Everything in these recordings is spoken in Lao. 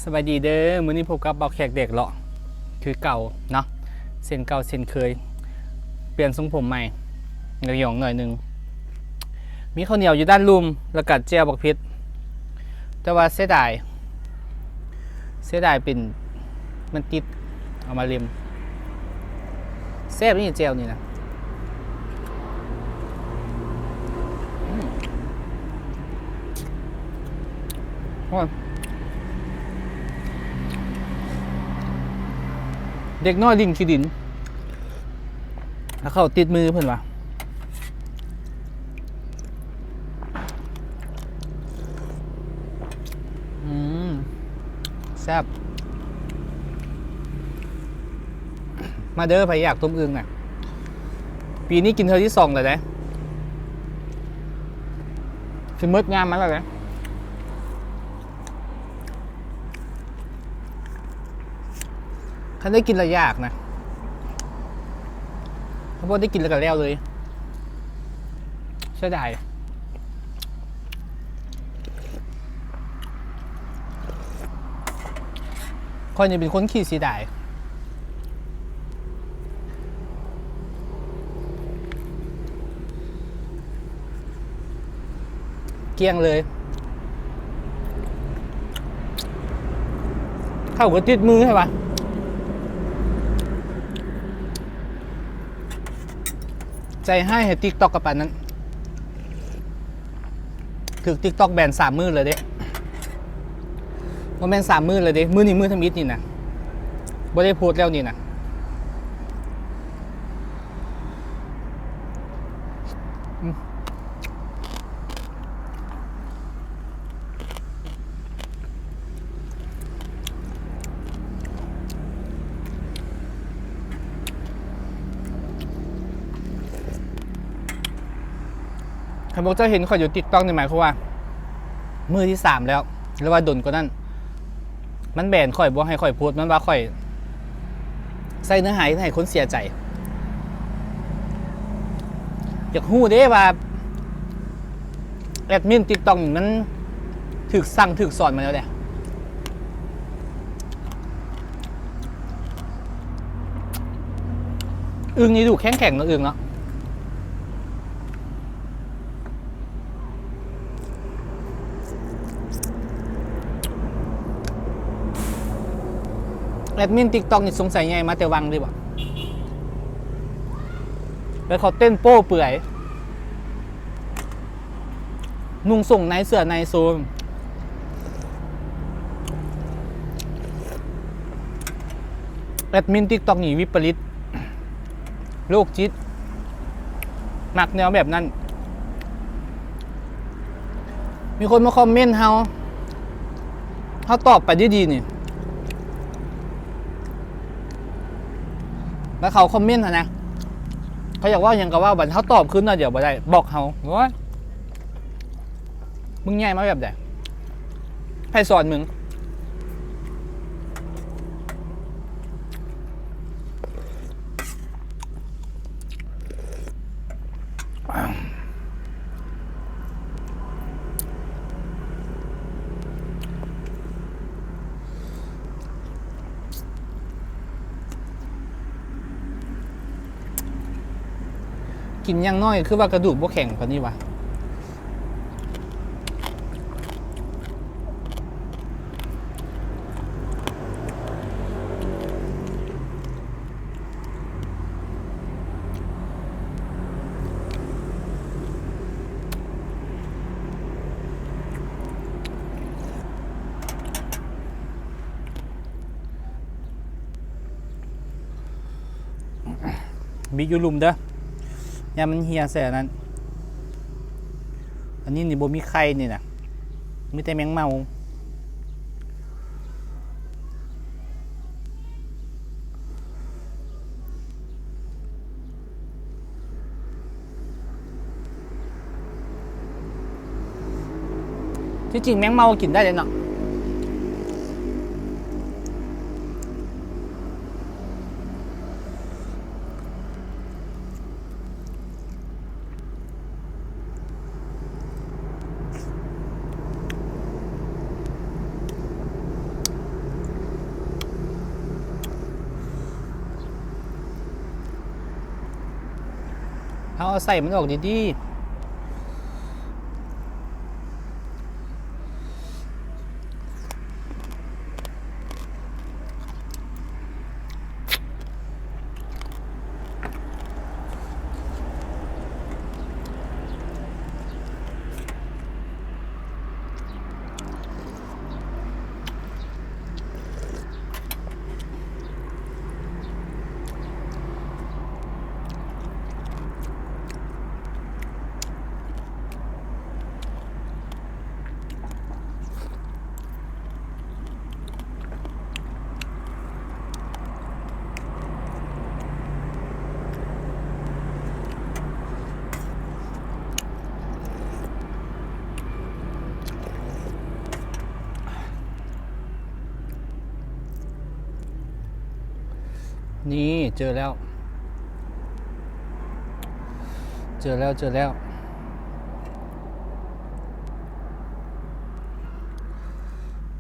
ສະບາຍດີເດີ ມື້ນີ້ພົບກັບບ່າວແຂກເດັກເລາະຄືເກົ່າເນາະ ເຊັ່ນເກົ່າເຊັ່ນເຄີຍ ປ່ຽນຊົງຜົມໃໝ່ ກະຫຍອງໜ້ອຍໜຶ່ງ ມີເຂົ້າໜຽວຢູ່ດ້ານລຸ່ມ ແລ້ວກະແຈ່ວບັກເຜັດ ແຕ່ວ່າເສຍດາຍ ເສຍດາຍເປັນ ມັນຕິດ ເອົາມາເລັມ ແຊບນີ້ແຈ່ວນີ້ນະ ອືມ ໂອ້ຍ ເດັກນ້ອຍຫຼິ້ນຂີ້ດິນ ແລ້ວເຂົ້າຕິດມືເພິ່ນວ່າ ອືມ ແຊບ ມາເດີ ໃຜຢາກຕົ້ມອຶ່ງນະ ປີນີ້ກິນເທື່ອທີສອງແລ້ວເດ້ ຊິໝົດຍາມມັນແລ້ວເດ້. ຄັນໄດ້ກິນແລ້ວຢາກນະ ຄັນບໍ່ໄດ້ກິນແລ້ວກະແລ້ວເລີຍ ເສຍດາຍ ຂ້ອຍນີ້ເປັນຄົນຂີ້ເສຍດາຍ. ກ້ຽງເລີຍ ເຂົ້າກະຕິດມືໃຫ້ວ່າ ໃຈຮ້າຍໃຫ້ຕິກຕັອກກະປານນັ້ນ. ຖືກຕິກຕັອກແບນສາມມື້ແລ້ວເດ້ ບໍ່ແມ່ນສາມມື້ແລ້ວເດ້ ມື້ນີ້ມື້ທຳອິດນີ້ນະ ບໍ່ໄດ້ໂພສແລ້ວນີ້ນະ. ຄັນພວກເຈົ້າເຫັນຂ້ອຍຢູ່ຕິກຕັອກນີ້ ໝາຍຄວາມວ່າມື້ທີສາມແລ້ວ ຫຼືວ່າດົນກວ່ານັ້ນ ມັນແບນຂ້ອຍ ບໍ່ໃຫ້ຂ້ອຍໂພສ ມັນວ່າຂ້ອຍໃສ່ເນື້ອຫາເຮັດໃຫ້ຄົນເສຍໃຈ. ຢາກຮູ້ເດ້ວ່າແອັດມິນຕິກຕັອກນີ້ມັນຖືກສັ່ງຖືກສອນມາແນວໃດ. ອຶ່ງນີ້ດູແຂງໆເນາະ ອຶ່ງເນາະ. ແອັດມິນຕິກຕັອກນີ້ສົງໄສໃຫຍ່ມາແຕ່ວັງເລີຍບໍ ແລ້ວເຂົາເຕັ້ນໂປ້ເປືອຍ ນຸ່ງສົ້ງໃນເສື້ອໃນໂຊ. ແອັດມິນຕິກຕັອກນີ້ວິປະລິດ ໂລກຈິດ ມັກແນວແບບນັ້ນ. ມີຄົນມາຄອມເມັນເຮົາ ເຮົາຕອບໄປດີໆນີ້ ແລ້ວເຂົາຄອມເມັນຫັ້ນນະ ເຂົາຢາກເວົ້າຫຍັງກະເວົ້າ ບາດເຮົາຕອບຄືນໜ້ອຍດຽວບໍ່ໄດ້ ບລັອກເຮົາ. ໂອ້ຍ ມຶງໃຫຍ່ມາແບບໃດ? ໃຜສອນມຶງ? ກິນຢ່າງໜ້ອຍຄືວ່າກະດູກບໍ່ແຂງປານນີ້ຫວາ. ບິດຢູ່ລຸ່ມເດີ ຢ້ານມັນເຫ່ຍໃສ່ອັນນັ້ນ. ອັນນີ້ນີ້ບໍ່ມີໄຂ່ນີ້ນະ ມີແຕ່ແມງເມົາ. ທີ່ຈິງແມງເມົາກິນໄດ້ເດ້ເນາະ. ແ ເອົາໄສ້ມັນອອກດີໆ. ນີ້ ເຈີແລ້ວ ເຈີແລ້ວ ເຈີແລ້ວ.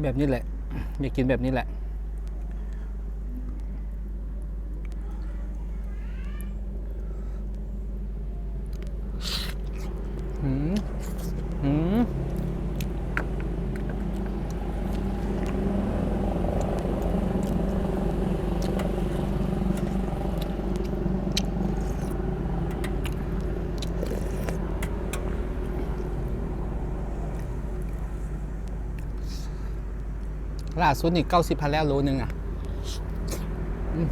ແບບນີ້ແຫຼະ ຢາກກິນແບບນີ້ແຫຼະ. ອືມ ອືມ. ລ່າສຸດນີ້ເກົ້າສິບພັນແລ້ວໂລໜຶ່ງອະ. ອືມ.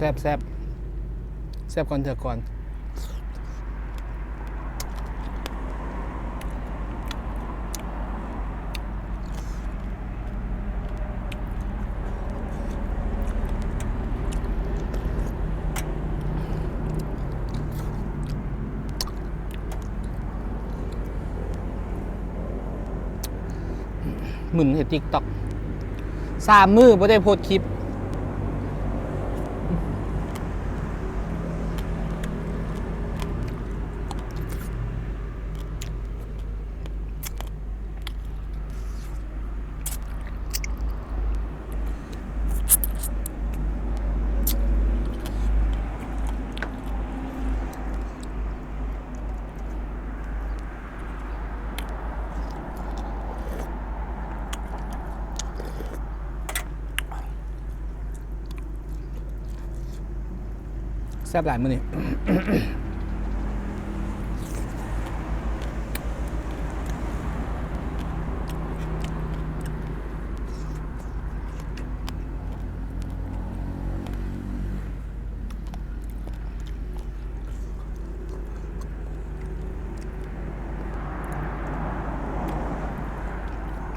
ແຊບໆ ແຊບກ່ອນເທື່ອກ່ອນ. ມຶນເຮັດຕິກຕັອກ ສາມມື້ບໍ່ໄດ້ໂພສຄລິບ. ແຊບຫຼາຍມື້ນີ້.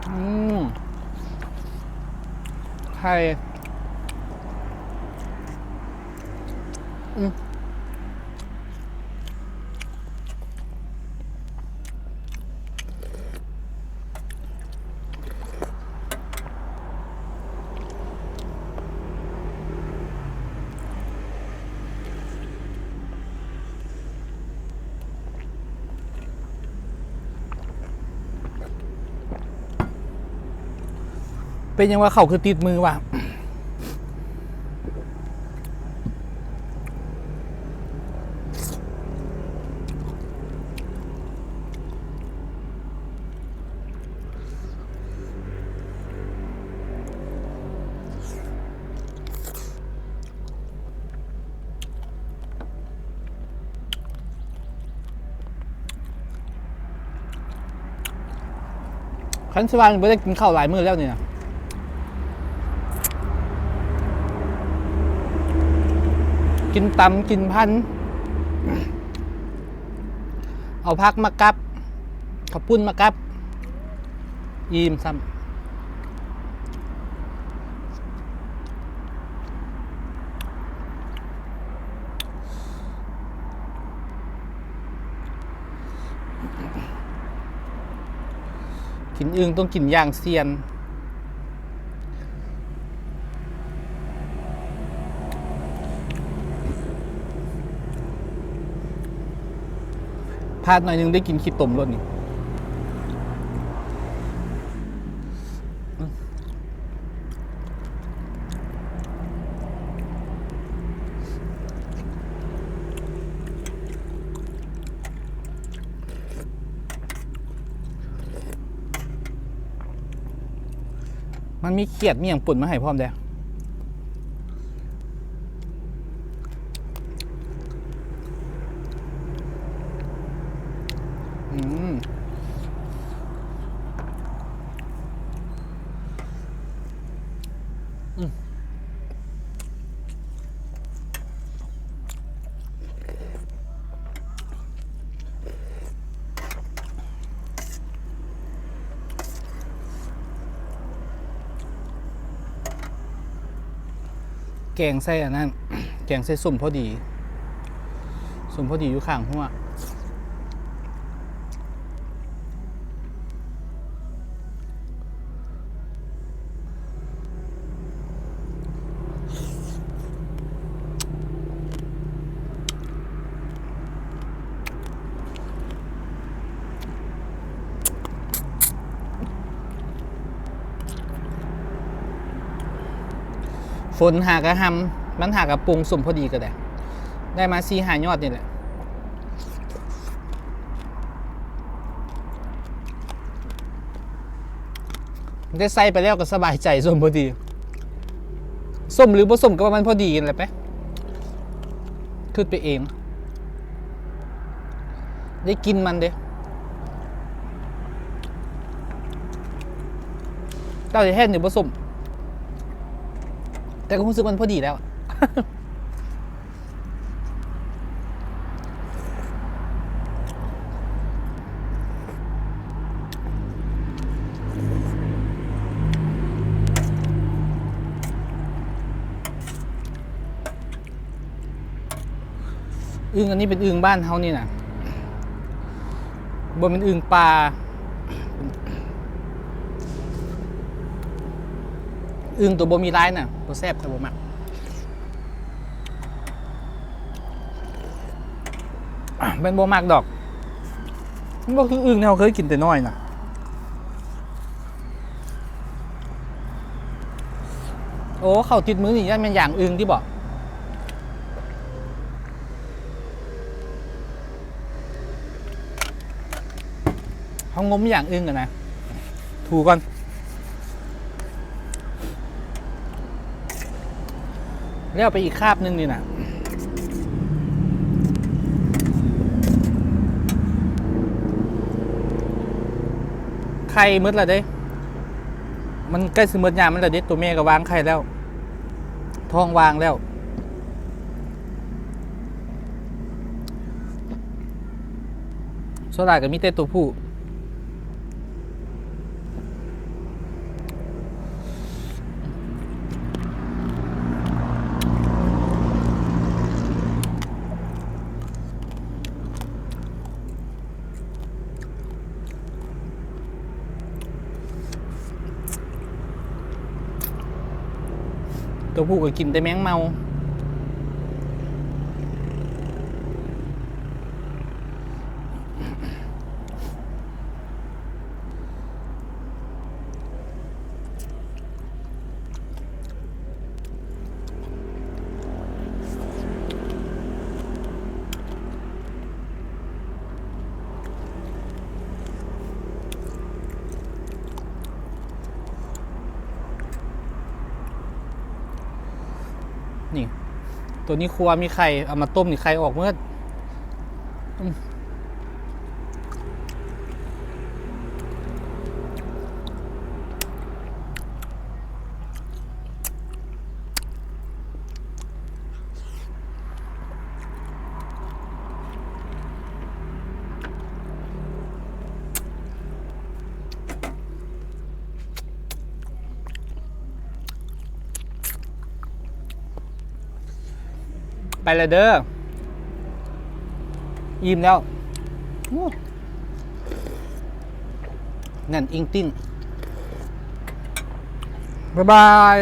ອືມ ໄຂ່ ອືມ. ເປັນຫຍັງວ່າເຂົ້າຄືຕິດມືວະ? ຄັນຊິວ່າບໍ່ໄດ້ກິນເຂົ້າຫຼາຍມື້ແລ້ວນີ້ນະ ກິນຕຳ ກິນພັນ ເອົາຜັກມາກັບ ເຂົ້າປຸ້ນມາກັບ ອີ່ມຊ້ຳ. ກິນອຶ່ງຕ້ອງກິນຢ່າງສ່ຽນ. ພາດໜ້ອຍໜຶ່ງໄດ້ກິນຂີ້ຕົມໂລດນີ້. ມັນມີຂຽດມີຫຍັງປົນມາໃຫ້ພ້ອມເດ້. ອືມ ອືມ. ແກງໃສ່ອັນນັ້ນ ແກງໃສ່ສົ້ມພໍດີ ສົ້ມພໍດີຢູ່ຂ້າງຮົ້ວ. ຝົນຫາກະຮຳ ມັນຫາກະປຸງສົມພໍດີກະໄດ້ ໄດ້ມາສີ່ຫ້າຍອດນີ້ແຫຼະ. ໄດ້ໃສ່ໄປແລ້ວກໍສະບາຍໃຈ ສົ້ມພໍດີ ສົ້ມຫຼືບໍ່ສົ້ມກໍວ່າມັນພໍດີຫັ້ນແຫຼະໄປ ຄິດໄປເອງ ໄດ້ກິນມັນເດ້ ເຈົ້າຊິແທນນີ້ບໍ່ສົ້ມ ແຕ່ກໍຮູ້ສຶກມັນພໍດີແລ້ວ. ອຶ່ງອັນນີ້ເປັນອຶ່ງບ້ານເຮົານີ້ນະ ບໍ່ແມ່ນອຶ່ງປ່າ. ອຶ່ງໂຕບໍ່ມີລາຍນະ ບໍ່ແຊບ ຂ້ອຍບໍ່ມັກ. ແມ່ນບໍ່ມັກດອກ ມັນບໍ່ຄືອຶ່ງທີ່ເຮົາເຄີຍກິນແຕ່ນ້ອຍນະ. ໂອ້ ເຂົ້າຕິດມືນີ້ ຢ້ານແມ່ນຢາງອຶ່ງຕິບໍ? ເຮົາງົມຢາງອຶ່ງກັນນະ ຖູກ່ອນ ແລ້ວໄປອີກຄາບໜຶ່ງນີ້ນະ. ໄຂ່ໝົດລະເດ້ ມັນໃກ້ຊິໝົດຍາມມັນລະເດ້ ໂຕແມ່ກໍວາງໄຂ່ແລ້ວ ທ້ອງວ່າງແລ້ວ. ສ່ວນຫຼາຍກໍມີແຕ່ໂຕຜູ້. ໂຕຜູ້ກໍກິນແຕ່ແມງເມົາ. ນີ້ ໂຕນີ້ຄົວມີໄຂ່ ເອົາມາຕົ້ມນີ້ໄຂ່ອອກໝົດ. ໄປແລ້ວເດີ ອີ່ມແລ້ວ. ແໜ້ນອີງຕິ້ງ. ບາຍບາຍ.